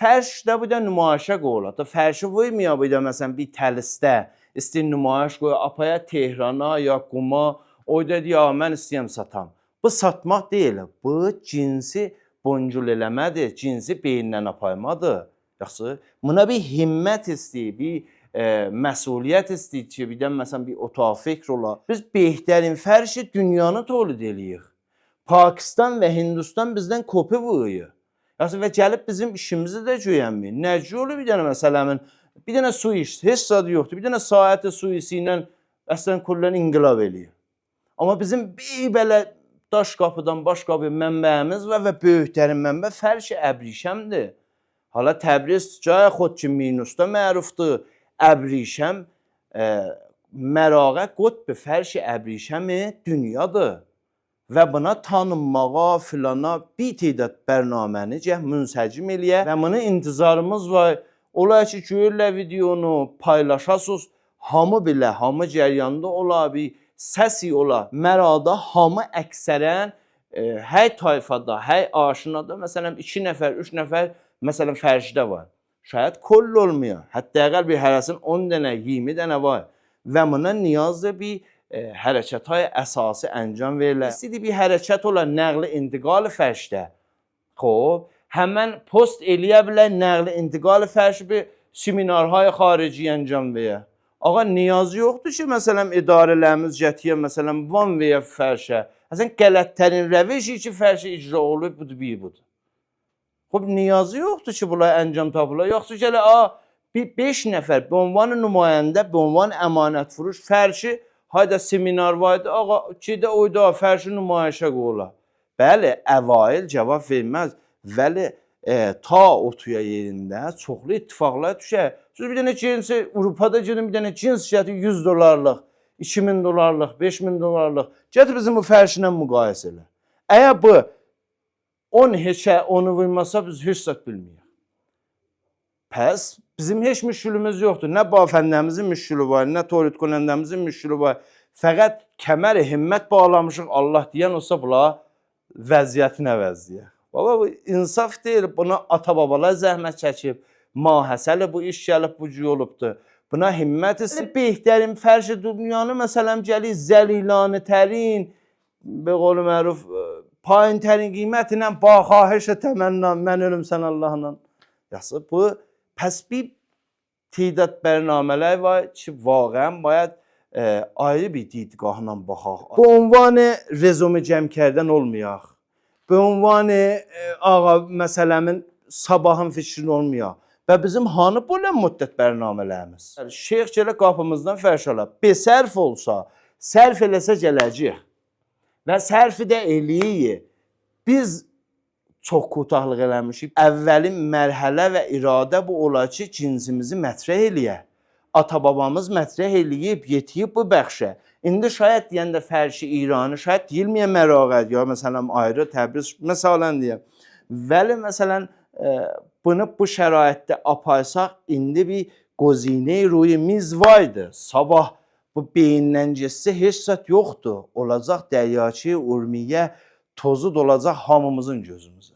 Fərş də bu da nümayişə qoyulur. Da fərşi vurmuyor bu da məsələn bir təlistə istəyir nümayiş qoyur apaya Tehrana ya Quma. O dedi ya mən istəyirəm satam. Bu satmaq deyil. Bu cinsi boncul eləmədir. Cinsi beyindən apaymadır. Yaxşı. Buna bir himmət istəyir, bir məsuliyyət istəyir ki, birdən məsələn bir otaq fikr ola. Biz behtərin fərşi dünyanı tolid eləyik. Pakistan və Hindistan bizdən kopi vuruyor. Yaxşı və gəlib bizim işimizi də güyənmir. Necə olur bir dənə məsələmin, bir dənə su iş, heç zadı yoxdur. Bir dənə saatı su işi ilə əslən kullən inqilab eləyir. Amma bizim bir belə daş qapıdan başqa bir mənbəyimiz var və böyüklərin mənbə fərş əbrişəmdir. Hala Təbriz cay xod ki minusda mərufdur. Əbrişəm məraqə qutb fərş əbrişəmi dünyadır. Və buna tanınmağa filana bir tədad bərnaməni cəh münsəcim eləyə və bunu intizarımız var. Ola ki görürlər videonu, paylaşasınız. Hamı bilə, hamı cəryanında ola bir səsi ola. Mərada hamı əksərən hər tayfada, hər aşinada məsələn 2 nəfər, 3 nəfər məsələn fərşdə var. Şayad koll olmuyor. Hətta əqəl bir hərəsin 10 dənə, 20 dənə var. Və buna niyazdır bir hərəkətهای əsası əncam verilə. İstədi bir hərəkət ola nəqli intiqal fərşdə. Xob, həmən post eləyə bilər nəqli intiqal fərş bir seminarهای xarici əncam verə. Ağa niyazı yoxdur ki, məsələn idarələrimiz gətiyə, məsələn van veya fərşə. Əslən qələtlərin rəvişi ki, fərşi icra olub budur bir budur. Xob niyazı yoxdur ki, bunlar əncam tapılar. Yoxsa gələ a bir 5 nəfər به عنوان nümayəndə, به عنوان əmanət furuş fərşi hayda seminar vardı. Ağa ki də oyda fərşi nümayişə qoyular. Bəli, əvail cavab verməz. Vəli ta otuya yerində çoxlu ittifaqlar düşər. Siz bir dənə cinsi Avropada gedin bir dənə cins gətir 100 dolarlıq, 2000 dolarlıq, 5000 dolarlıq. Gətir bizim bu fərşlə müqayisə elə. Əgər bu 10 heçə onu vurmasa biz heç zət bilmirik. Pəs bizim heç müşkülümüz yoxdur. Nə bafəndəmizin müşkülü var, nə tolid konəndəmizin müşkülü var. Fəqət kəmər himmət bağlamışıq. Allah deyən olsa bula vəziyyəti nə vəziyyət. Baba bu insaf deyil. Buna ata-babalar zəhmət çəkib. Mahəsəli bu iş gəlib bu cür olubdur. Buna himmət istəyir. Behtərin fərşi dünyanı məsələn gəlir zəlilanı tərin به قول məruf پایین tərin qiyməti ilə ba xahiş təmənna mən ölüm sən Allahla. Yaxşı bu pəs bir tədad bərnamələr var ki vaqəən باید ayrı bir didgahla baxaq. Bu ünvan rezümə cəm kərdən olmayaq. Bu ünvan ağa məsələmin sabahın fikrini olmayaq. Və bizim hanı belə müddət bərnamələrimiz? Şeyx gələ qapımızdan fərş ala. Besərf olsa, sərf eləsə gələcək. Və sərfi də eləyir. Biz çox kutahlıq eləmişik. Əvvəlin mərhələ və iradə bu olar ki, cinsimizi mətrəh eləyə. Ata-babamız mətrəh eləyib, yetiyib bu bəxşə. İndi şayad deyəndə fərşi İranı, şayad deyilməyə məraqət ya məsələn ayrı Təbriz məsələn deyəm. Vəli məsələn bunu bu şəraitdə apaysaq indi bir qozinə ruyu miz vardı. Sabah bu beyindən getsə heç zət yoxdur. Olacaq dəryaçı Urmiyə tozu dolacaq hamımızın gözümüzə.